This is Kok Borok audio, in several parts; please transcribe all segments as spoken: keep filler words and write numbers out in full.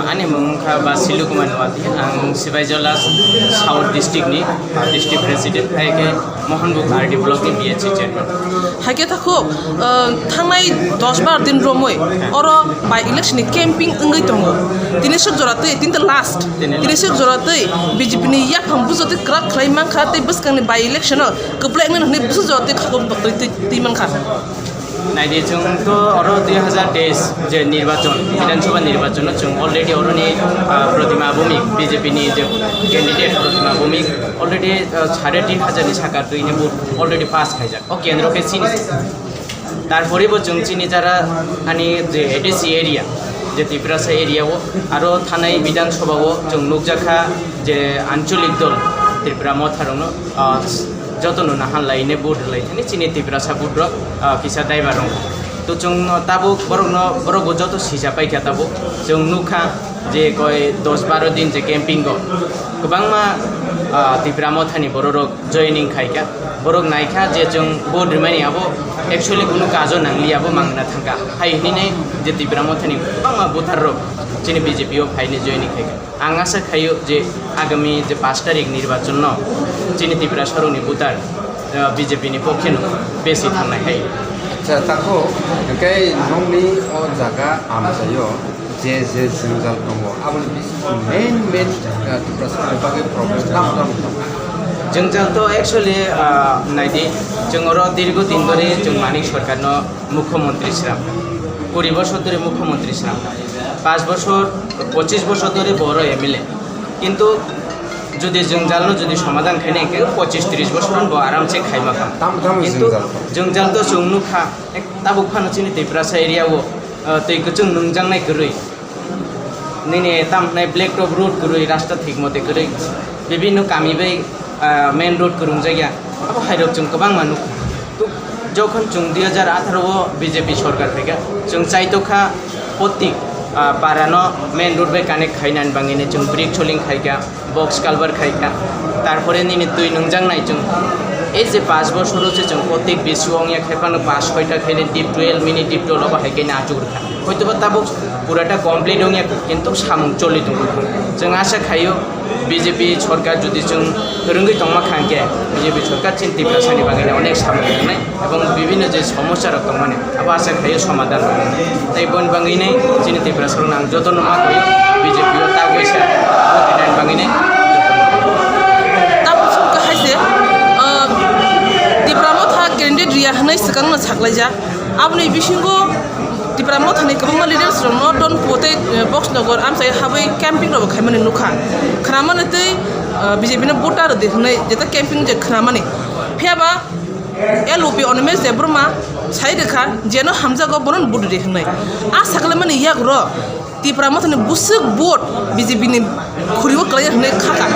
Ani mung wngkha Basilu Kumar Nuwati, ang Sibaijola South District ni, uh, District President, hai khe Mohanbuk R D Block ni B H C Chairman. Hai khe takhuk, uh, thangnai dos bar din romwi oro by election ni camping wngwi tongo. Tini swk jora twi, tini last. Tini last. Tini swk jora twi B J P ni yaphang bujo twi kwrak khlai mankha tei bwskang ni by election o kwplai wngnai hwnwi bwswk jora twi khakok twi, twi, twi mankha. Naidi, chwng to oro dui hazar teis je nirbachon, Bidhan Sabha nirbachon o chwng already oroni, ah, Protima Bhowmik, B J P ni je candidate Protima Bhowmik already, ah, sare tin hazar ni saka twi ni vote already pass khaijak. O kendro khe chini. Tarpore bo chwng chini jara ani je A D C area, je Tiprasa area o aro thanai Bidhan Sabha o chwng nukjakha je ancholik dol Tripura Motha rokno, ah, jotono nahan laine vote rwlai thani chini Tiprasa vote rok, ah, kisa daibar rok. To chwng no tabuk borok no, borok bo joto sija paikha tabuk. Chwng nukha je koi dos baro din je camping o kwbangma, ah, Tipra Mothani borok rok joining khaikha. Borok naikha je chwng vote rwmani abo actually kunu kajo nangli abo mangna thangkha. Hai hinwi nai je Tipra Mothani kwbangma voter rok chini B J P o phaini joining khaikha. Ang asa khaio je agami je pash tarik nirbachon no chini Tiprasa rokni voter, ah, B J P ni pokhe no besi thangnai hai. Acha, tako, hwnkhe nokni o jaga amchaio je je jwngjal tongo, aboni bisingo main main, ah, Tiprasa ni bagwi problem tamo tamo tongo? Jwngjal to actually, ah, naidi, chwng oro dirgo din dhori chwng Manik Sarkar no Mukhyamantri sram, kuri bosor dhori Mukhyamantri sram, paanch bosor, pochis bosor dhori bo oro M L A. Kintu jodi jwngjalno jodi somadhan khaina hwnkhe pochis tris bosor bo aramse khaima kha. Tamo tamo. Kintu jwngjal to. Jwngjal to chwng nukha, ek tabuk phano chini Tiprasa area o, ah, twi kwchwng nungjaknai kwrwi. Nini tam hwnai black top road kwrwi, rasta thik mote kwrwi, bibinno kami bai, ah, main road kwrwngjakya, abo hairok chwng kwbangma nukha. Tu-, jokhon chwng dui hajar atharo o B J P sorkar phaikha, chwng chaitokha poti, ah, parano main road bai connect khainani bagwino chwng brick soling khaikha. Box culvert khaikha, tarpore nini twi nungjaknai chwng. Ei je paanch bosor o se chwng protek bisu ongya khe phano paanch soita khe deep well, mini deep well obo hai khe achuk rwkha. Hoitoba tabuk purata complete ongya, kintu samung choli tongkha. Chwng asa khaio B J P sorkar jodi chwng kwrwngwi tongma kha hwnkhe B J P sorkar chini Tiprasani bagwi onek samung wngnai. Ebong bibinno je somosa rok tongmani, abo asa khaio somadhan rwmani. Tai boni bagwino chini Tiprasa rokno ang jotono ma koi, B J P o ta kaisa vote rinani bagwino. Tabuk song kahai se, ah, Tipra Motha candidate riya hwnwi swkangno saklaijak. Aboni bisingo Tipra Mothani kwbangma leaders rokno Donpur tei, eh, Boxnagar amchai habwi camping rokbo khaimani nukha. Khwnamani tei, ah, B J P no vote rwdi hwnwi jeta camping je khwnamani. Phiyaba L O P Animesh Debbarma sai rwkha, jeno hamjago bono budri hwnwi. A sakhlaimani yagra Tipra Mothani bwswk vote B J P ni khurigo kwlai hwnwi khaka.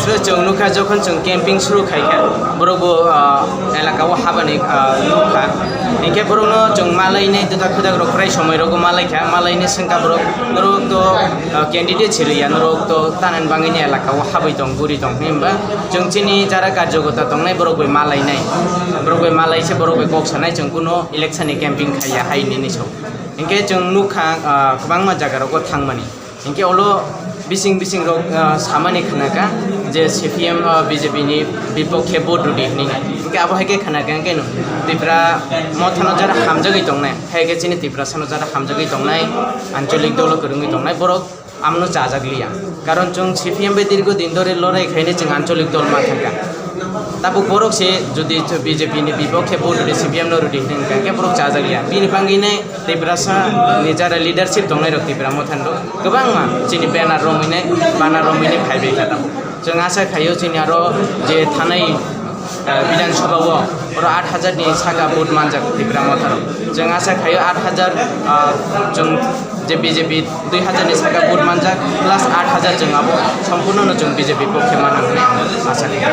So, chwng nukha, jokhon chwng camping suru khaikha, borok bo, ah, elaka o habani, ah, nukha. Hinkhe borokno chwng malainai, twdak kwdak rok prai somoi rogo malaikha, malainai swngkha borok, norok to, ah, candidate siriya, norok to tanani bagwini elaka o habwi tong, guri tong, hinba chwng chini jara karjokota tongnai borok bai malainai, borok bai malaise, borok bai kok sanai, chwng kuno election ni camping khaiya hai nini sok. Hinkhe chwng nukha, ah, kwbangma jaga rogo thangmani. Hinkhe olo bising bising rok, ah, samani khnakha je C P M, ah, B J P ni bipokhe vote rwdi hwnwi. Hinkhe abo hai khe khnakha, hinkhe no Tipra Mothano jara hamjagwi tongnai, hai khe chini Tiprasano jara hamjagwi tongnai, ancholik dolo kwrwngwi tongnai borok. Amno chajak liya. Karon chwng C P M bai dirgo din dhori lorai khaine chwng ancholik dol ma thangkha. Tabuk borok se jodi B J P ni bipokhe vote rwdi, C P M no rwdi hwnkhe borok chajak liya. Bini bagwino Tiprasa ni jara leadership tongnai rok Tipra Mothan rok kwbangma chini banner romwinai, banner romwinai phaibai kha tabuk. Chwng asa khaio chini aro je thanai, ah, Bidhan Sabha o oro aat hajar ni saka vote manjak Tipra Motha rok. Chwng asa khaio aat hajar, ah, chwng je B J P dui hajar ni saka vote manjak plus aat hajar chwng abo sompurno no chwng B J P pokhe mana hwnwi asa khaio.